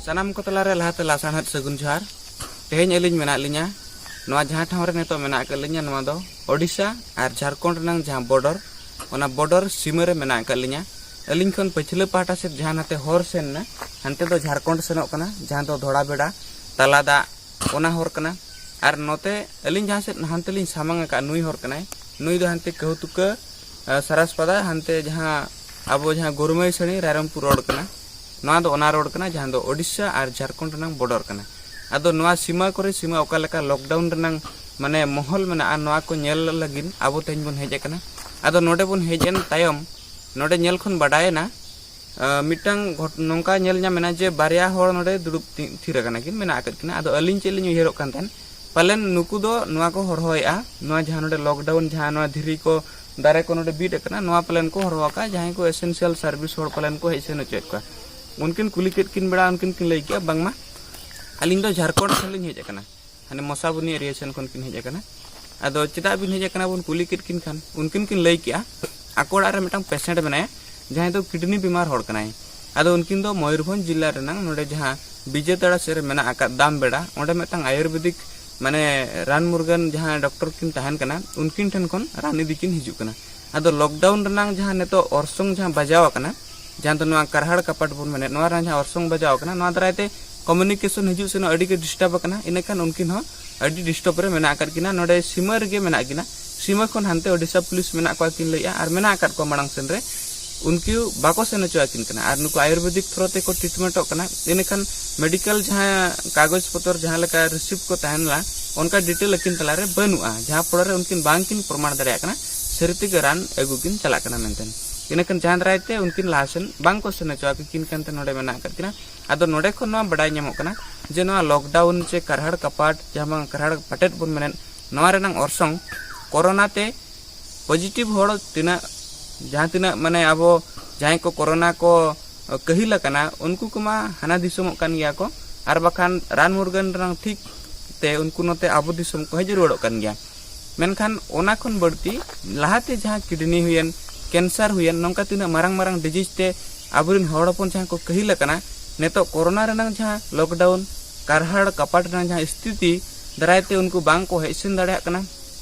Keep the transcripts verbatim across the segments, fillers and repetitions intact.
ᱥᱟᱱᱟᱢ ᱠᱚ ᱛᱟᱞᱟᱨᱮ ᱞᱟᱦᱟᱛᱮ ᱞᱟᱥᱟᱲᱦᱮᱫ ᱥᱟᱹᱜᱩᱱ ᱡᱚᱦᱟᱨ᱾ ᱛᱮᱦᱮᱧ ᱟᱹᱞᱤᱧ ᱢᱮᱱᱟᱜ ᱞᱤᱧᱟ ᱱᱚᱣᱟ ᱡᱟᱦᱟᱸ ᱴᱷᱟᱶ ᱨᱮ ᱱᱤᱛᱚᱜ ᱢᱮᱱᱟᱜ ᱟᱠᱟᱫ ᱞᱤᱧᱟ, ᱱᱚᱣᱟ ᱫᱚ ᱳᱰᱤᱥᱟ ᱟᱨ ᱡᱷᱟᱲᱠᱷᱚᱸᱰ ᱨᱮᱱᱟᱝ ᱡᱟᱦᱟᱸ ᱵᱚᱰᱚᱨ, ᱚᱱᱟ ᱵᱚᱰᱚᱨ ᱥᱤᱢᱟᱹ ᱨᱮ ᱢᱮᱱᱟᱜ ᱟᱠᱟᱫ ᱞᱤᱧᱟ᱾ ᱟᱹᱞᱤᱧ ᱠᱷᱚᱱ ᱯᱟᱹᱪᱷᱞᱟᱹ ᱯᱟᱦᱴᱟ ᱥᱮᱫ ᱡᱟᱦᱟᱸ ᱱᱟᱛᱮ ᱦᱚᱨ ᱥᱮᱱ ᱮᱱᱟ, ᱦᱟᱱᱛᱮ ᱫᱚ ᱡᱷᱟᱲᱠᱷᱚᱸᱰ ᱥᱮᱱᱚᱜ ᱠᱟᱱᱟ, ᱡᱟᱦᱟᱸ ᱫᱚ ᱫᱷᱚᱲᱟ ᱵᱮᱲᱟ, ᱛᱟᱞᱟ ᱫᱟᱜ, ᱚᱱᱟ ᱦᱚᱨ ᱠᱟᱱᱟ᱾ ᱟᱨ ᱱᱚᱛᱮ ᱟᱹᱞᱤᱧ ᱡᱟᱦᱟᱸ ᱥᱮᱫ ᱦᱟᱱᱛᱮ ᱞᱤᱧ ᱥᱟᱢᱟᱝ ᱟᱠᱟᱫ, ᱱᱩᱭ ᱦᱚᱨ ᱠᱟᱱᱟᱭ, ᱱᱩᱭ ᱫᱚ ᱦᱟᱱᱛᱮ ᱠᱟᱹᱦᱩᱛᱩᱠᱟᱹ, ᱟᱨ ᱥᱟᱨᱟᱥᱯᱟᱫᱟ, ᱦᱟᱱᱛᱮ ᱡᱟᱦᱟᱸ ᱟᱵᱚ ᱡᱟᱦᱟᱸ ᱜᱳᱨᱢᱟᱹᱭ ᱥᱟᱹᱲᱤ ᱨᱟᱭᱨᱚᱝᱯᱩᱨ ᱨᱳᱰ ᱠᱟᱱᱟ, ᱱᱚᱣᱟ ᱫᱚ ᱚᱱᱟ ᱨᱳᱰ ᱠᱟᱱᱟ ᱡᱟᱦᱟᱸ ᱫᱚ ᱳᱰᱤᱥᱟ ᱟᱨ ᱡᱷᱟᱲᱠᱷᱚᱸᱰ ᱨᱮᱱᱟᱝ ᱵᱚᱰᱚᱨ ᱠᱟᱱᱟ᱾ ᱟᱫᱚ ᱱᱚᱣᱟ ᱥᱤᱢᱟ ᱠᱚᱨᱮ ᱥᱤᱢᱟ ᱚᱠᱟ ᱞᱮᱠᱟ ᱞᱚᱠᱰᱟᱣᱩᱱ ᱨᱮᱱᱟᱝ ᱢᱟᱱᱮ ᱢᱚᱦᱚᱞ ᱢᱮᱱᱟᱜᱼᱟ, ᱱᱚᱣᱟ ᱠᱚ ᱧᱮᱞ ᱞᱟᱹᱜᱤᱫ ᱟᱵᱚ ᱛᱮᱦᱮᱧ ᱵᱚᱱ ᱦᱮᱡ ᱟᱠᱟᱱᱟ᱾ ᱟᱫᱚ ᱱᱚᱰᱮ ᱵᱚᱱ ᱦᱮᱡ ᱮᱱ ᱛᱟᱭᱚᱢ, ᱱᱚᱰᱮ ᱧᱮᱞ ᱠᱷᱚᱱ ᱵᱟᱰᱟᱭᱮᱱᱟ, ᱟᱸ, ᱢᱤᱫᱴᱟᱝ ᱜᱷᱚᱴ-, ᱱᱚᱝᱠᱟ ᱧᱮᱞ ᱧᱟᱢ ᱮᱱᱟ ᱡᱮ ᱵᱟᱨᱭᱟ ᱦᱚᱲ ᱱᱚᱰᱮ ᱫᱩᱲᱩᱵ ᱛᱤ-, ᱛᱷᱤᱨ ᱟᱠᱟᱱᱟ ᱠᱤᱱ, ᱢᱮᱱᱟᱜ ᱟᱠᱟᱫ ᱠᱤᱱᱟ᱾ ᱟᱫᱚ ᱟᱹᱞᱤᱧ ᱪᱮᱫ ᱞᱤᱧ ᱩᱭᱦᱟᱹᱨᱚᱜ ᱠᱟᱱ ᱛᱟᱦᱮᱸᱱ, ᱯᱟᱞᱮᱱ ᱱᱩᱠᱩ ᱫᱚ ᱱᱚᱣᱟ ᱠᱚ ᱦᱚᱨᱦᱚᱭᱮᱫᱼᱟ, ᱱᱚᱣᱟ ᱡᱟᱦᱟᱸ ᱱᱚᱰᱮ ᱞᱚᱠᱰᱟᱣᱩᱱ, ᱡᱟᱦᱟᱸ ᱱᱚᱣᱟ ᱫᱷᱤᱨᱤ ᱠᱚ, ᱫᱟᱨᱮ ᱠᱚ ᱱᱚᱰᱮ ᱵᱤᱫ ᱟᱠᱟᱱᱟ, ᱱᱚᱣᱟ ᱯᱟᱞᱮᱱ ᱠᱚ ᱦᱚᱨᱦᱚ ᱟᱠᱟᱫᱼᱟ, ᱡᱟᱦᱟᱸᱭ ᱠᱚ ᱮᱥᱮᱱᱥᱤᱭᱟᱞ ᱥᱟᱨᱵᱷᱤᱥ ᱦᱚᱲ ᱯᱟᱞᱮᱱ ᱠᱚ ᱦᱮᱡ ᱥᱮᱱ ᱦᱚᱪᱚᱭᱮᱫ ᱠᱚᱣᱟ᱾ ᱩᱱᱠᱤᱱ ᱠᱩᱞᱤ ᱠᱮᱫ ᱠᱤᱱ ᱵᱮᱲᱟ ᱩᱱᱠᱤᱱ ᱠᱤᱱ ᱞᱟᱹᱭ ᱠᱮᱫᱼᱟ, "ᱵᱟᱝᱢᱟ ᱟᱹᱞᱤᱧ ᱫᱚ ᱡᱷᱟᱲᱠᱷᱚᱸᱰ ᱠᱷᱚᱱ ᱞᱤᱧ ᱦᱮᱡ ᱟᱠᱟᱱᱟ, ᱦᱟᱱᱮ ᱢᱚᱥᱟᱵᱩᱱᱤ ᱮᱨᱤᱭᱟ ᱥᱮᱱ ᱠᱷᱚᱱ ᱠᱤᱱ ᱦᱮᱡ ᱟᱠᱟᱱᱟ᱾ ᱟᱫᱚ ᱪᱮᱫᱟᱜ ᱵᱤᱱ ᱦᱮᱡ ᱟᱠᱟᱱᱟ?" ᱵᱚᱱ ᱠᱩᱞᱤ ᱠᱮᱫ ᱠᱤᱱ ᱠᱷᱟᱱ ᱩᱱᱠᱤᱱ ᱠᱤᱱ ᱞᱟᱹᱭ ᱠᱮᱫᱼᱟ, ᱟᱠᱚ ᱚᱲᱟᱜ ᱨᱮ ᱢᱤᱫᱴᱟᱝ ᱯᱮᱥᱮᱱᱴ ᱢᱮᱱᱟᱭᱟ, ᱡᱟᱦᱟᱸᱭ ᱫᱚ ᱠᱤᱰᱱᱤ ᱵᱤᱢᱟᱨ ᱦᱚᱲ ᱠᱟᱱᱟᱭ᱾ ᱟᱫᱚ ᱩᱱᱠᱤᱱ ᱫᱚ ᱢᱚᱭᱩᱨᱵᱷᱚᱸᱡᱽ ᱡᱤᱞᱟ ᱨᱮᱱᱟᱝ ᱱᱚᱰᱮ ᱡᱟᱦᱟᱸ ᱵᱤᱡᱮᱛᱟᱲᱟ ᱥᱮᱫ ᱨᱮ ᱢᱮᱱᱟᱜ ᱟᱠᱟᱫ ᱫᱟᱢᱵᱮᱲᱟ, ᱚᱸᱰᱮ ᱢᱤᱫᱴᱟᱝ ᱟᱭᱩᱨᱵᱮᱫᱤᱠ ᱢᱟᱱᱮ ᱨᱟᱱ ᱢᱩᱨᱜᱟᱹᱱ ᱡᱟᱦᱟᱸ ᱰᱚᱠᱴᱚᱨ ᱠᱤᱱ ᱛᱟᱦᱮᱱ ᱠᱟᱱᱟ, ᱩᱱᱠᱤᱱ ᱴᱷᱮᱱ ᱠᱷᱚᱱ ᱨᱟᱱ ᱤᱫᱤ ᱠᱤᱱ ᱦᱤᱡᱩᱜ ᱠᱟᱱᱟ᱾ ᱟᱫᱚ ᱞᱚᱠᱰᱟᱣᱩᱱ ᱨᱮᱱᱟᱝ ᱡᱟᱦᱟᱸ ᱱᱤᱛᱚᱜ ᱚᱨᱥᱚᱝ ᱡᱟᱦᱟᱸ ᱵᱟᱡᱟᱣ ᱟᱠᱟᱱᱟ, ᱡᱟᱦᱟᱸ ᱫᱚ ᱱᱚᱣᱟ ᱠᱟᱨᱦᱟᱲ ᱠᱟᱯᱟᱴ ᱵᱚᱱ ᱢᱮᱱᱮᱫ, ᱱᱚᱣᱟ ᱨᱮᱱᱟᱜ ᱡᱟᱦᱟᱸ ᱚᱨᱥᱚᱝ ᱵᱟᱡᱟᱣ ᱟᱠᱟᱱᱟ, ᱱᱚᱣᱟ ᱫᱟᱨᱟᱭ ᱛᱮ ᱠᱚᱢᱤᱭᱩᱱᱤᱠᱮᱥᱚᱱ ᱦᱤᱡᱩᱜ ᱥᱮᱱᱚᱜ ᱟᱹᱰᱤ ᱜᱮ ᱰᱤᱥᱴᱟᱵ ᱟᱠᱟᱱᱟ᱾ ᱤᱱᱟᱹᱠᱷᱟᱱ ᱩᱱᱠᱤᱱ ᱦᱚᱸ ᱟᱹᱰᱤ ᱰᱤᱥᱴᱟᱵ ᱨᱮ ᱢᱮᱱᱟᱜ ᱟᱠᱟᱫ ᱠᱤᱱᱟ᱾ ᱱᱚᱰᱮ ᱥᱤᱢᱟᱹ ᱨᱮᱜᱮ ᱢᱮᱱᱟᱜ ᱠᱤᱱᱟ, ᱥᱤᱢᱟᱹ ᱠᱷᱚᱱ ᱦᱟᱱᱛᱮ ᱳᱰᱤᱥᱟ ᱯᱩᱞᱤᱥ ᱢᱮᱱᱟᱜ ᱠᱚᱣᱟ ᱠᱤᱱ ᱞᱟᱹᱭᱮᱜᱼᱟ, ᱟᱨ ᱢᱮᱱᱟᱜ ᱟᱠᱟᱫ ᱠᱚᱣᱟ ᱢᱟᱲᱟᱝ ᱥᱮᱱ ᱨᱮ, ᱩᱱᱠᱩ ᱵᱟᱠᱚ ᱥᱮᱱ ᱦᱚᱪᱚ ᱟᱹᱠᱤᱱ ᱠᱟᱱᱟ᱾ ᱟᱨ ᱱᱩᱠᱩ ᱟᱭᱩᱨᱵᱮᱫᱤᱠ ᱛᱷᱨᱳ ᱛᱮᱠᱚ ᱴᱨᱤᱴᱢᱮᱱᱴᱚᱜ ᱠᱟᱱᱟ᱾ ᱤᱱᱟᱹᱠᱷᱟᱱ ᱢᱮᱰᱤᱠᱮᱞ ᱡᱟᱦᱟᱸ ᱠᱟᱜᱚᱡᱽ ᱯᱚᱛᱚᱨ, ᱡᱟᱦᱟᱸ ᱞᱮᱠᱟ ᱨᱤᱥᱤᱯᱴ ᱠᱚ ᱛᱟᱦᱮᱱ ᱞᱟ, ᱚᱱᱠᱟ ᱰᱤᱴᱮᱞ ᱟᱹᱠᱤᱱ ᱛᱟᱞᱟᱨᱮ ᱵᱟᱹᱱᱩᱜᱼᱟ, ᱡᱟᱦᱟᱸ ᱯᱚᱨᱮ ᱨᱮ ᱩᱱᱠᱤᱱ ᱵᱟᱝᱠᱤᱱ ᱯᱨᱚᱢᱟᱬ ᱫᱟᱲᱮᱭᱟᱜ ᱠᱟᱱᱟ ᱥᱟᱹᱨᱤ ᱛᱮᱜᱮ ᱨᱟᱱ ᱟᱹᱜᱩ ᱠᱤᱱ ᱪᱟᱞᱟᱜ ᱠᱟᱱᱟ ᱢᱮᱱᱛᱮ᱾ ᱤᱱᱟᱹᱠᱷᱟᱱ ᱡᱟᱦᱟᱸ ᱫᱟᱨᱟᱭ ᱛᱮ ᱩᱱᱠᱤᱱ ᱞᱟᱦᱟ ᱥᱮᱱ ᱵᱟᱝ ᱠᱚ ᱥᱮᱱ ᱦᱚᱪᱚ ᱟᱹᱠᱤᱱ ᱠᱟᱱᱛᱮ ᱱᱚᱰᱮ ᱢᱮᱱᱟᱜ ᱟᱠᱟᱫ ᱠᱤᱱᱟ᱾ ᱟᱫᱚ ᱱᱚᱰᱮ ᱠᱷᱚᱱ ᱱᱚᱣᱟ ᱵᱟᱰᱟᱭ ᱧᱟᱢᱚᱜ ᱠᱟᱱᱟ ᱡᱮ ᱱᱚᱣᱟ ᱞᱚᱠᱰᱟᱣᱩᱱ ᱪᱮ ᱠᱟᱨᱦᱟᱲ ᱠᱟᱯᱟᱴ, ᱡᱟᱦᱟᱸ ᱵᱟᱝ ᱠᱟᱨᱦᱟᱲ ᱯᱟᱴᱮᱫ ᱵᱚᱱ ᱢᱮᱱᱮᱫ, ᱱᱚᱣᱟ ᱨᱮᱱᱟᱝ ᱚᱨᱥᱚᱝ ᱠᱳᱨᱳᱱᱟ ᱛᱮ ᱯᱚᱡᱤᱴᱤᱵᱷ ᱦᱚᱲ ᱛᱤᱱᱟᱹᱜ, ᱡᱟᱦᱟᱸ ᱛᱤᱱᱟᱹᱜ ᱢᱟᱱᱮ ᱟᱵᱚ ᱡᱟᱦᱟᱸᱭ ᱠᱚ ᱠᱳᱨᱳᱱᱟ ᱠᱚ ᱠᱟᱹᱦᱤᱞ ᱟᱠᱟᱱᱟ, ᱩᱱᱠᱩ ᱠᱚᱢᱟ ᱦᱟᱱᱟ ᱫᱤᱥᱚᱢᱚᱜ ᱠᱟᱱ ᱜᱮᱭᱟ ᱠᱚ, ᱟᱨ ᱵᱟᱠᱷᱟᱱ ᱨᱟᱱ ᱢᱩᱨᱜᱟᱹᱱ ᱨᱮᱱᱟᱝ ᱴᱷᱤᱠ ᱛᱮ ᱩᱱᱠᱩ ᱱᱚᱛᱮ ᱟᱵᱚ ᱫᱤᱥᱚᱢ ᱠᱚ ᱦᱮᱡ ᱨᱩᱣᱟᱹᱲᱚᱜ ᱠᱟᱱ ᱜᱮᱭᱟ᱾ ᱢᱮᱱᱠᱷᱟᱱ ᱚᱱᱟ ᱠᱷᱚᱱ ᱵᱟᱹᱲᱛᱤ ᱞᱟᱦᱟᱛᱮ ᱡᱟᱦᱟᱸ ᱠᱤᱰᱱᱤ ᱦᱩᱭᱮᱱ, ᱠᱮᱱᱥᱟᱨ ᱦᱩᱭᱮᱱ, ᱱᱚᱝᱠᱟ ᱛᱤᱱᱟᱹᱜ ᱢᱟᱨᱟᱝ ᱢᱟᱨᱟᱝ ᱰᱤᱡᱤᱡᱽ ᱛᱮ ᱟᱵᱚᱨᱮᱱ ᱦᱚᱲ ᱦᱚᱯᱚᱱ ᱡᱟᱦᱟᱸ ᱠᱚ ᱠᱟᱹᱦᱤᱞ ᱟᱠᱟᱱᱟ, ᱱᱤᱛᱚᱜ ᱠᱳᱨᱳᱱᱟ ᱨᱮᱱᱟᱜ ᱡᱟᱦᱟᱸ ᱞᱚᱠᱰᱟᱣᱩᱱ, ᱠᱟᱨᱦᱟᱲ ᱠᱟᱯᱟᱴ ᱨᱮᱱᱟᱜ ᱡᱟᱦᱟᱸ ᱥᱛᱷᱤᱛᱤ ᱫᱟᱨᱟᱭ ᱛᱮ ᱩᱱᱠᱩ ᱵᱟᱝ ᱠᱚ ᱦᱮᱡ ᱥᱮᱱ ᱫᱟᱲᱮᱭᱟᱜ ᱠᱟᱱᱟ,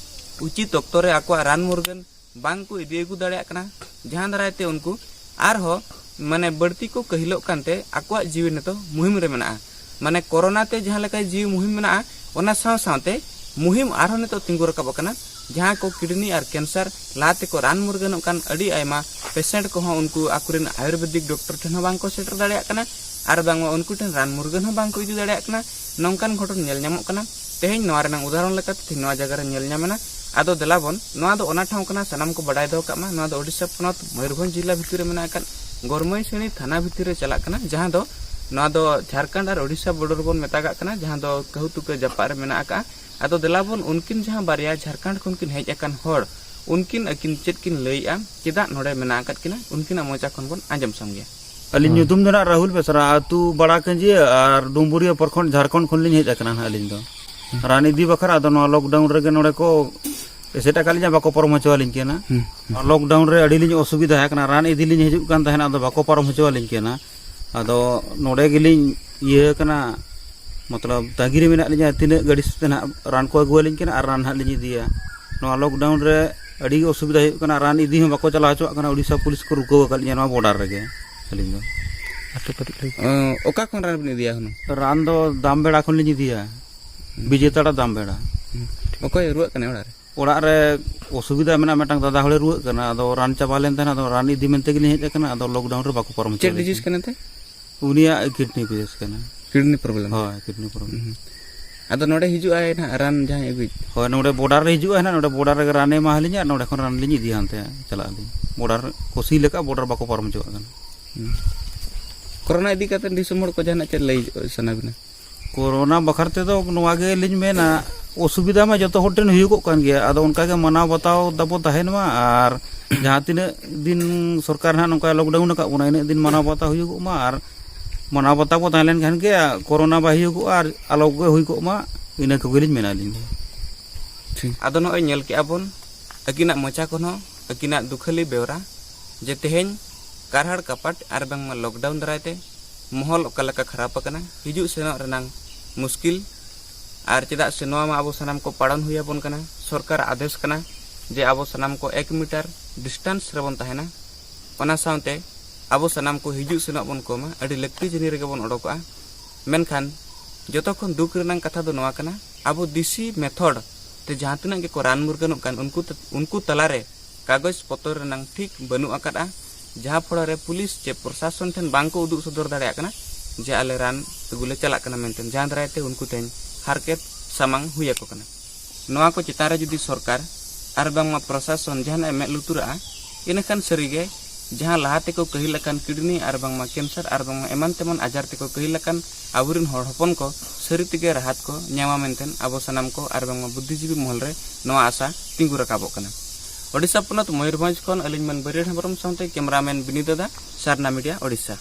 ᱩᱪᱤᱛ ᱚᱠᱛᱚ ᱨᱮ ᱟᱠᱚᱣᱟᱜ ᱨᱟᱱ ᱢᱩᱨᱜᱟᱹᱱ ᱵᱟᱝ ᱠᱚ ᱤᱫᱤ ᱟᱹᱜᱩ ᱫᱟᱲᱮᱭᱟᱜ ᱠᱟᱱᱟ, ᱡᱟᱦᱟᱸ ᱫᱟᱨᱟᱭ ᱛᱮ ᱩᱱᱠᱩ ᱟᱨᱦᱚᱸ ᱢᱟᱱᱮ ᱵᱟᱹᱲᱛᱤ ᱠᱚ ᱠᱟᱹᱦᱤᱞᱚᱜ ᱠᱟᱱᱛᱮ ᱟᱠᱚᱣᱟᱜ ᱡᱤᱣᱤ ᱱᱤᱛᱚᱜ ᱢᱩᱦᱤᱢ ᱨᱮ ᱢᱮᱱᱟᱜᱼᱟ᱾ ᱢᱟᱱᱮ ᱠᱳᱨᱳᱱᱟ ᱛᱮ ᱡᱟᱦᱟᱸ ᱞᱮᱠᱟ ᱡᱤᱣᱤ ᱢᱩᱦᱤᱢ ᱢᱮᱱᱟᱜᱼᱟ, ᱚᱱᱟ ᱥᱟᱶ ᱥᱟᱶᱛᱮ ᱢᱩᱦᱤᱢ ᱟᱨᱦᱚᱸ ᱱᱤᱛᱚᱜ ᱛᱤᱸᱜᱩ ᱨᱟᱠᱟᱵ ᱟᱠᱟᱱᱟ, ᱡᱟᱦᱟᱸ ᱠᱚ ᱠᱤᱰᱱᱤ ᱟᱨ ᱠᱮᱱᱥᱟᱨ ᱞᱟᱦᱟ ᱛᱮᱠᱚ ᱨᱟᱱ ᱢᱩᱨᱜᱟᱹᱱᱚᱜ ᱠᱟᱱ ᱟᱹᱰᱤ ᱟᱭᱢᱟ ᱯᱮᱥᱮᱱᱴ ᱠᱚᱦᱚᱸ ᱩᱱᱠᱩ ᱟᱠᱚᱨᱮᱱ ᱟᱭᱩᱨᱵᱮᱫᱤᱠ ᱰᱚᱠᱴᱚᱨ ᱴᱷᱮᱱ ᱦᱚᱸ ᱵᱟᱝ ᱠᱚ ᱥᱮᱴᱮᱨ ᱫᱟᱲᱮᱭᱟᱜ ᱠᱟᱱᱟ ᱟᱨ ᱵᱟᱝᱢᱟ ᱩᱱᱠᱩ ᱴᱷᱮᱱ ᱨᱟᱱ ᱢᱩᱨᱜᱟᱹᱱ ᱦᱚᱸ ᱵᱟᱝ ᱠᱚ ᱤᱫᱤ ᱫᱟᱲᱮᱭᱟᱜ ᱠᱟᱱᱟ᱾ ᱱᱚᱝᱠᱟᱱ ᱜᱷᱚᱴᱚᱱ ᱧᱮᱞ ᱧᱟᱢᱚᱜ ᱠᱟᱱᱟ᱾ ᱛᱮᱦᱮᱧ ᱱᱚᱣᱟ ᱨᱮᱱᱟᱜ ᱩᱫᱟᱦᱚᱨᱚᱱ ᱞᱮᱠᱟᱛᱮ ᱛᱮᱦᱮᱧ ᱱᱚᱣᱟ ᱡᱟᱭᱜᱟ ᱨᱮ ᱧᱮᱞ ᱧᱟᱢ ᱮᱱᱟ᱾ ᱟᱫᱚ ᱫᱮᱞᱟ ᱵᱚᱱ, ᱱᱚᱣᱟ ᱫᱚ ᱚᱱᱟ ᱴᱷᱟᱶ ᱠᱟᱱᱟ, ᱥᱟᱱᱟᱢ ᱠᱚ ᱵᱟᱰᱟᱭ ᱫᱚᱦᱚ ᱠᱟᱜ ᱢᱟ, ᱱᱚᱣᱟ ᱫᱚ ᱳᱰᱤᱥᱟ ᱯᱚᱱᱚᱛ ᱢᱚᱭᱩᱨᱵᱷᱚᱸᱡᱽ ᱡᱤᱞᱟ ᱵᱷᱤᱛᱤᱨ ᱨᱮ ᱢᱮᱱᱟᱜ ᱟᱠᱟᱫ ᱜᱚᱨᱢᱚᱭᱥᱤᱱᱤ ᱛᱷᱟᱱᱟ ᱵᱷᱤᱛᱤᱨ ᱨᱮ ᱪᱟᱞᱟᱜ ᱠᱟᱱᱟ, ᱡᱟᱦᱟᱸ ᱫᱚ ᱱᱚᱣᱟ ᱫᱚ ᱡᱷᱟᱲᱠᱷᱚᱸᱰ ᱟᱨ ᱳᱰᱤᱥᱟ ᱵᱚᱰᱚᱨ ᱵᱚᱱ ᱢᱮᱛᱟᱜᱟᱜ ᱠᱟᱱᱟ, ᱡᱟᱦᱟᱸ ᱫᱚ ᱠᱟᱹᱦᱩ ᱛᱩᱠᱟᱹ ᱡᱟᱯᱟᱜ ᱨᱮ ᱢᱮᱱᱟᱜ ᱟᱠᱟᱫᱼᱟ᱾ ᱟᱫᱚ ᱫᱮᱞᱟ ᱵᱚᱱ, ᱩᱱᱠᱤᱱ ᱡᱟᱦᱟᱸ ᱵᱟᱨᱭᱟ ᱡᱷᱟᱲᱠᱷᱚᱸᱰ ᱠᱷᱚᱱ ᱠᱤᱱ ᱦᱮᱡ ᱟᱠᱟᱱ ᱦᱚᱲ, ᱩᱱᱠᱤᱱ ᱟᱹᱠᱤᱱ ᱪᱮᱫ ᱠᱤᱱ ᱞᱟᱹᱭᱮᱜᱼᱟ, ᱪᱮᱫᱟᱜ ᱱᱚᱰᱮ ᱢᱮᱱᱟᱜ ᱟᱠᱟᱫ ᱠᱤᱱᱟ, ᱩᱱᱠᱤᱱᱟᱜ ᱢᱚᱪᱟ ᱠᱷᱚᱱ ᱵᱚᱱ ᱟᱸᱡᱚᱢ ᱥᱟᱢᱜᱮᱭᱟ᱾ ᱟᱹᱞᱤᱧ ᱦᱮᱸ᱾ ᱧᱩᱛᱩᱢ ᱫᱚ ᱱᱟᱜ ᱨᱟᱦᱩᱞ ᱵᱮᱥᱨᱟ, ᱟᱹᱛᱩ ᱵᱟᱲᱟ ᱠᱟᱹᱧᱡᱤᱭᱟᱹ ᱟᱨ ᱰᱩᱢᱵᱩᱨᱤᱭᱟᱹ ᱯᱨᱚᱠᱷᱚᱸᱰ, ᱡᱷᱟᱲᱠᱷᱚᱸᱰ ᱠᱷᱚᱱ ᱞᱤᱧ ᱦᱮᱡ ᱟᱠᱟᱱᱟ ᱱᱟᱜ ᱟᱹᱞᱤᱧ ᱫᱚ᱾ ᱦᱮᱸ᱾ ᱨᱟᱱ ᱤᱫᱤ ᱵᱟᱠᱷᱨᱟ ᱟᱫᱚ ᱱᱚᱣᱟ ᱞᱚᱠᱰᱟᱣᱩᱱ ᱨᱮᱜᱮ ᱱᱚᱰᱮ ᱠᱚ ᱮᱥᱮᱫ ᱟᱠᱟᱫ ᱞᱤᱧᱟ, ᱵᱟᱠᱚ ᱯᱟᱨᱚᱢ ᱦᱚᱪᱚ ᱟᱹᱞᱤᱧ ᱠᱟᱱᱟ᱾ ᱦᱮᱸ, ᱦᱮᱸ᱾ ᱞᱚᱠᱰᱟᱣᱩᱱ ᱨᱮ ᱟᱹᱰᱤ ᱞᱤᱧ ᱚᱥᱩᱵᱤᱫᱷᱟ ᱟᱠᱟᱱᱟ, ᱨᱟᱱ ᱤᱫᱤ ᱞᱤᱧ ᱦᱤᱡᱩᱜ ᱠᱟᱱ ᱛᱟᱦᱮᱱᱟ, ᱟᱫᱚ ᱵᱟᱠᱚ ᱯᱟᱨᱚᱢ ᱦᱚᱪᱚ ᱟᱹᱞᱤᱧ ᱠᱟᱱᱟ᱾ ᱟᱫᱚ ᱱᱚᱰᱮ ᱜᱮᱞᱤᱧ ᱤᱭᱟᱹ ᱟᱠᱟᱱᱟ, ᱢᱚᱛᱞᱚᱵ ᱛᱟᱺᱜᱤ ᱨᱮ ᱢᱮᱱᱟᱜ ᱞᱤᱧᱟ, ᱛᱤᱱᱟᱹᱜ ᱜᱟᱹᱰᱤ ᱥᱟᱛᱮ ᱱᱟᱦᱟᱜ ᱨᱟᱱ ᱠᱚ ᱟᱹᱜᱩ ᱟᱹᱞᱤᱧ ᱠᱟᱱᱟ ᱟᱨ ᱨᱟᱱ ᱱᱟᱦᱟᱜ ᱞᱤᱧ ᱤᱫᱤᱭᱟ᱾ ᱱᱚᱣᱟ ᱞᱚᱠᱰᱟᱣᱩᱱ ᱨᱮ ᱟᱹᱰᱤ ᱜᱮ ᱚᱥᱩᱵᱤᱫᱷᱟ ᱦᱩᱭᱩᱜ ᱠᱟᱱᱟ, ᱨᱟᱱ ᱤᱫᱤ ᱦᱚᱸ ᱵᱟᱠᱚ ᱪᱟᱞᱟᱣ ᱦᱚᱪᱚᱣᱟᱜ ᱠᱟᱱᱟ, ᱩᱲᱤᱥᱥᱟ ᱯᱩᱞᱤᱥ ᱠᱚ ᱨᱩᱠᱟᱹᱣ ᱟᱠᱟᱫ ᱞᱤᱧᱟ ᱱᱚᱣᱟ ᱵᱚᱰᱟᱨ ᱨᱮᱜᱮ ᱟᱹᱞᱤᱧ ᱫᱚ᱾ ᱟᱨ ᱛᱚ ᱠᱟᱹᱴᱤᱡ ᱞᱟᱹᱭ ᱠᱟᱜ ᱚ, ᱚᱠᱟ ᱠᱷᱚᱱ ᱨᱟᱱ ᱵᱤᱱ ᱤᱫᱤᱭᱟ ᱦᱩᱱᱟᱹᱝ? ᱨᱟᱱ ᱫᱚ ᱫᱟᱢᱵᱮᱲᱟ ᱠᱷᱚᱱ ᱞᱤᱧ ᱤᱫᱤᱭᱟ, ᱦᱩᱸ᱾ ᱵᱤᱡᱮᱛᱟᱲᱟ ᱫᱟᱢᱵᱮᱲᱟ᱾ ᱦᱩᱸ᱾ ᱚᱠᱚᱭ ᱨᱩᱣᱟᱹᱜ ᱠᱟᱱᱟᱭ ᱚᱲᱟᱜ ᱨᱮ? ᱚᱲᱟᱜ ᱨᱮ ᱚᱥᱩᱵᱤᱫᱷᱟ ᱢᱮᱱᱟᱜᱼᱟ, ᱢᱤᱫᱴᱟᱝ ᱫᱟᱫᱟ ᱦᱚᱲᱮ ᱨᱩᱣᱟᱹᱜ ᱠᱟᱱᱟ, ᱟᱫᱚ ᱨᱟᱱ ᱪᱟᱵᱟ ᱞᱮᱱ ᱛᱟᱦᱮᱱᱟ, ᱟᱫᱚ ᱨᱟᱱ ᱤᱫᱤ ᱢᱮᱱᱛᱮ ᱜᱮᱞᱤᱧ ᱦᱮᱡ ᱟᱠᱟᱱᱟ, ᱟᱫᱚ ᱞᱚᱠᱰᱟᱣᱩᱱ ᱨᱮ ᱵᱟᱠᱚ ᱯᱟᱨᱚᱢ ᱦᱚᱪᱚ ᱪᱮᱫ ᱞᱮᱫ ᱰᱤᱡᱤᱡᱽ ᱞᱤᱧᱟ᱾ ᱠᱟᱱᱟ ᱛᱟᱭ? ᱩᱱᱤᱭᱟᱜ ᱠᱤᱰᱱᱤ ᱯᱮᱥ ᱠᱟᱱᱟ᱾ ᱠᱤᱰᱱᱤ ᱯᱨᱚᱵᱞᱮᱢ? ᱦᱳᱭ, ᱠᱤᱰᱱᱤ ᱯᱨᱚᱵᱞᱮᱢ᱾ ᱦᱩᱸ᱾ ᱟᱫᱚ ᱱᱚᱰᱮ ᱦᱤᱡᱩᱜ ᱟᱭ ᱱᱟᱦᱟᱜ ᱨᱟᱱ ᱡᱟᱦᱟᱸᱭ ᱟᱹᱜᱩᱭ? ᱦᱳᱭ, ᱱᱚᱰᱮ ᱵᱚᱰᱟᱨ ᱨᱮ ᱦᱤᱡᱩᱜ ᱟᱭ ᱱᱟᱦᱟᱜ, ᱱᱚᱰᱮ ᱵᱚᱰᱟᱨ ᱨᱮᱜᱮ ᱨᱟᱱᱮ ᱮᱢᱟ ᱟᱹᱞᱤᱧᱟ ᱟᱨ ᱱᱚᱰᱮ ᱠᱷᱚᱱ ᱨᱟᱱ ᱞᱤᱧ ᱤᱫᱤᱭᱟ ᱦᱟᱱᱛᱮ ᱪᱟᱞᱟᱜ ᱟᱹᱞᱤᱧ᱾ ᱵᱚᱰᱟᱨ ᱠᱩᱥᱤ ᱞᱮᱠᱟ ᱵᱚᱰᱟᱨ ᱵᱟᱠᱚ ᱯᱟᱨᱚᱢ ᱦᱚᱪᱚᱣᱟᱜ ᱠᱟᱱᱟ᱾ ᱦᱩᱸ᱾ ᱠᱳᱨᱳᱱᱟ ᱤᱫᱤ ᱠᱟᱛᱮ ᱫᱤᱥᱚᱢ ᱦᱚᱲ ᱠᱚ ᱡᱟᱦᱟᱱᱟᱜ ᱪᱮᱫ ᱞᱟᱹᱭ ᱥᱟᱱᱟ ᱵᱤᱱᱟ? ᱠᱳᱨᱳᱱᱟ ᱵᱟᱠᱷᱨᱟ ᱛᱮᱫᱚ ᱱᱚᱣᱟ ᱜᱮ ᱞᱤᱧ ᱢᱮᱱᱟ, ᱚᱥᱩᱵᱤᱫᱷᱟ ᱢᱟ ᱡᱚᱛᱚ ᱦᱚᱲ ᱴᱷᱮᱱ ᱦᱩᱭᱩᱜᱚᱜ ᱠᱟᱱ ᱜᱮᱭᱟ, ᱟᱫᱚ ᱚᱱᱠᱟ ᱜᱮ ᱢᱟᱱᱟᱣ ᱵᱟᱛᱟᱣ ᱛᱟᱵᱚ ᱛᱟᱦᱮᱱ ᱢᱟ, ᱟᱨ ᱡᱟᱦᱟᱸ ᱛᱤᱱᱟᱹᱜ ᱫᱤᱱ ᱥᱚᱨᱠᱟᱨ ᱱᱟᱦᱟᱜ ᱱᱚᱝᱠᱟ ᱞᱚᱠᱰᱟᱣᱩᱱ ᱟᱠᱟᱫ ᱵᱚᱱᱟ, ᱤᱱᱟᱹᱜ ᱫᱤᱱ ᱢᱟᱱᱟᱣ ᱵᱟᱛᱟᱣ ᱦᱩᱭᱩᱜᱚᱜ ᱢᱟ, ᱟᱨ ᱢᱟᱱᱟᱣ ᱵᱟᱛᱟᱣ ᱵᱚ ᱛᱟᱦᱮᱸ ᱞᱮᱱ ᱠᱷᱟᱱ ᱜᱮ ᱠᱳᱨᱳᱱᱟ ᱵᱟᱭ ᱦᱩᱭᱩᱜᱚᱜᱼᱟ ᱟᱨ ᱟᱞᱚ ᱜᱮ ᱦᱩᱭ ᱠᱚᱜ ᱢᱟ, ᱤᱱᱟᱹ ᱠᱚᱜᱮ ᱞᱤᱧ ᱢᱮᱱᱟ ᱟᱹᱞᱤᱧ ᱫᱚ᱾ ᱴᱷᱤᱠ᱾ ᱟᱫᱚ ᱱᱚᱜᱼᱚᱭ ᱧᱮᱞ ᱠᱮᱜᱼᱟ ᱵᱚᱱ ᱟᱹᱠᱤᱱᱟᱜ ᱢᱚᱪᱟ ᱠᱷᱚᱱ ᱦᱚᱸ ᱟᱹᱠᱤᱱᱟᱜ ᱫᱩᱠᱷᱟᱹᱞᱤ ᱵᱮᱣᱨᱟ ᱡᱮ ᱛᱮᱦᱮᱧ ᱠᱟᱨᱦᱟᱲ ᱠᱟᱯᱟᱴ ᱟᱨ ᱵᱟᱝᱢᱟ ᱞᱚᱠᱰᱟᱣᱩᱱ ᱫᱟᱨᱟᱭ ᱛᱮ ᱢᱚᱦᱚᱞ ᱚᱠᱟ ᱞᱮᱠᱟ ᱠᱷᱟᱨᱟᱯ ᱟᱠᱟᱱᱟ, ᱦᱤᱡᱩᱜ ᱥᱮᱱᱚᱜ ᱨᱮᱱᱟᱝ ᱢᱩᱥᱠᱤᱞ, ᱟᱨ ᱪᱮᱫᱟᱜ ᱥᱮ ᱱᱚᱣᱟ ᱢᱟ ᱟᱵᱚ ᱥᱟᱱᱟᱢ ᱠᱚ ᱯᱟᱲᱚᱱ ᱦᱩᱭ ᱟᱵᱚᱱ ᱠᱟᱱᱟ, ᱥᱚᱨᱠᱟᱨᱟᱜ ᱟᱫᱮᱥ ᱠᱟᱱᱟ ᱡᱮ ᱟᱵᱚ ᱥᱟᱱᱟᱢ ᱠᱚ ᱮᱠ ᱢᱤᱴᱟᱨ ᱰᱤᱥᱴᱟᱱᱥ ᱨᱮᱵᱚᱱ ᱛᱟᱦᱮᱱᱟ᱾ ᱚᱱᱟ ᱥᱟᱶᱛᱮ ᱟᱵᱚ ᱥᱟᱱᱟᱢ ᱠᱚ ᱦᱤᱡᱩᱜ ᱥᱮᱱᱚᱜ ᱵᱚᱱ ᱠᱚᱢᱟ, ᱟᱹᱰᱤ ᱞᱟᱹᱠᱛᱤ ᱡᱟᱹᱱᱤ ᱨᱮᱜᱮ ᱵᱚᱱ ᱚᱰᱚᱠᱚᱜᱼᱟ᱾ ᱢᱮᱱᱠᱷᱟᱱ ᱡᱚᱛᱚ ᱠᱷᱚᱱ ᱫᱩᱠ ᱨᱮᱱᱟᱝ ᱠᱟᱛᱷᱟ ᱫᱚ ᱱᱚᱣᱟ ᱠᱟᱱᱟ, ᱟᱵᱚ ᱫᱮᱥᱤ ᱢᱮᱛᱷᱚᱰ ᱛᱮ ᱡᱟᱦᱟᱸ ᱛᱤᱱᱟᱹᱜ ᱜᱮᱠᱚ ᱨᱟᱱ ᱢᱩᱨᱜᱟᱹᱱᱚᱜ ᱠᱟᱱ, ᱩᱱᱠᱩ ᱛᱮ-, ᱩᱱᱠᱩ ᱛᱟᱞᱟᱨᱮ ᱠᱟᱜᱚᱡᱽ ᱯᱚᱛᱚᱨ ᱨᱮᱱᱟᱝ ᱴᱷᱤᱠ ᱵᱟᱹᱱᱩᱜ ᱟᱠᱟᱫᱼᱟ, ᱡᱟᱦᱟᱸ ᱯᱷᱚᱲᱚ ᱨᱮ ᱯᱩᱞᱤᱥ ᱪᱮ ᱯᱨᱚᱥᱟᱥᱚᱱ ᱴᱷᱮᱱ ᱵᱟᱝ ᱠᱚ ᱩᱫᱩᱜ ᱥᱚᱫᱚᱨ ᱫᱟᱲᱮᱭᱟᱜ ᱠᱟᱱᱟ ᱡᱮ ᱟᱞᱮ ᱨᱟᱱ ᱟᱹᱜᱩ ᱞᱮ ᱪᱟᱞᱟᱜ ᱠᱟᱱᱟ ᱢᱮᱱᱛᱮ, ᱡᱟᱦᱟᱸ ᱫᱟᱨᱟᱭ ᱛᱮ ᱩᱱᱠᱩ ᱛᱮᱦᱮᱧ ᱦᱟᱨᱠᱮᱛ ᱥᱟᱢᱟᱝ ᱦᱩᱭ ᱟᱠᱚ ᱠᱟᱱᱟ᱾ ᱱᱚᱣᱟ ᱠᱚ ᱪᱮᱛᱟᱱ ᱨᱮ ᱡᱩᱫᱤ ᱥᱚᱨᱠᱟᱨ ᱟᱨ ᱵᱟᱝᱢᱟ ᱯᱨᱚᱥᱟᱥᱚᱱ ᱡᱟᱦᱟᱱᱟᱜ ᱮ ᱢᱮᱫ ᱞᱩᱛᱩᱨᱟᱜᱼᱟ, ᱤᱱᱟᱹᱠᱷᱟᱱ ᱥᱟᱹᱨᱤᱜᱮ ᱡᱟᱦᱟᱸ ᱞᱟᱦᱟ ᱛᱮᱠᱚ ᱠᱟᱹᱦᱤᱞ ᱟᱠᱟᱱ ᱠᱤᱰᱱᱤ ᱟᱨ ᱵᱟᱝᱢᱟ ᱠᱮᱱᱥᱟᱨ ᱟᱨ ᱵᱟᱝᱢᱟ ᱮᱢᱟᱱ ᱛᱮᱢᱟᱱ ᱟᱡᱟᱨ ᱛᱮᱠᱚ ᱠᱟᱹᱦᱤᱞ ᱟᱠᱟᱱ ᱟᱵᱚᱨᱮᱱ ᱦᱚᱲ ᱦᱚᱯᱚᱱ ᱠᱚ ᱥᱟᱹᱨᱤ ᱛᱮᱜᱮ ᱨᱟᱦᱟᱛ ᱠᱚ ᱧᱟᱢᱟ ᱢᱮᱱᱛᱮ ᱟᱵᱚ ᱥᱟᱱᱟᱢ ᱠᱚ ᱟᱨ ᱵᱟᱝᱢᱟ ᱵᱩᱫᱽᱫᱷᱤᱡᱤᱵᱤ ᱢᱚᱦᱚᱞ ᱨᱮ ᱱᱚᱣᱟ ᱟᱥᱟ ᱛᱤᱸᱜᱩ ᱨᱟᱠᱟᱵᱚᱜ ᱠᱟᱱᱟ᱾ ᱳᱰᱤᱥᱟ ᱯᱚᱱᱚᱛ ᱢᱚᱭᱩᱨᱵᱷᱚᱸᱡᱽ ᱠᱷᱚᱱ ᱟᱹᱞᱤᱧ ᱢᱟᱹᱱ ᱵᱟᱹᱨᱤᱭᱟᱹᱲ ᱦᱮᱢᱵᱨᱚᱢ ᱥᱟᱶᱛᱮ ᱠᱮᱢᱮᱨᱟᱢᱮᱱ ᱵᱤᱱᱤ ᱫᱟᱫᱟ, ᱥᱟᱨᱱᱟ ᱢᱤᱰᱤᱭᱟ, ᱳᱰᱤᱥᱟ᱾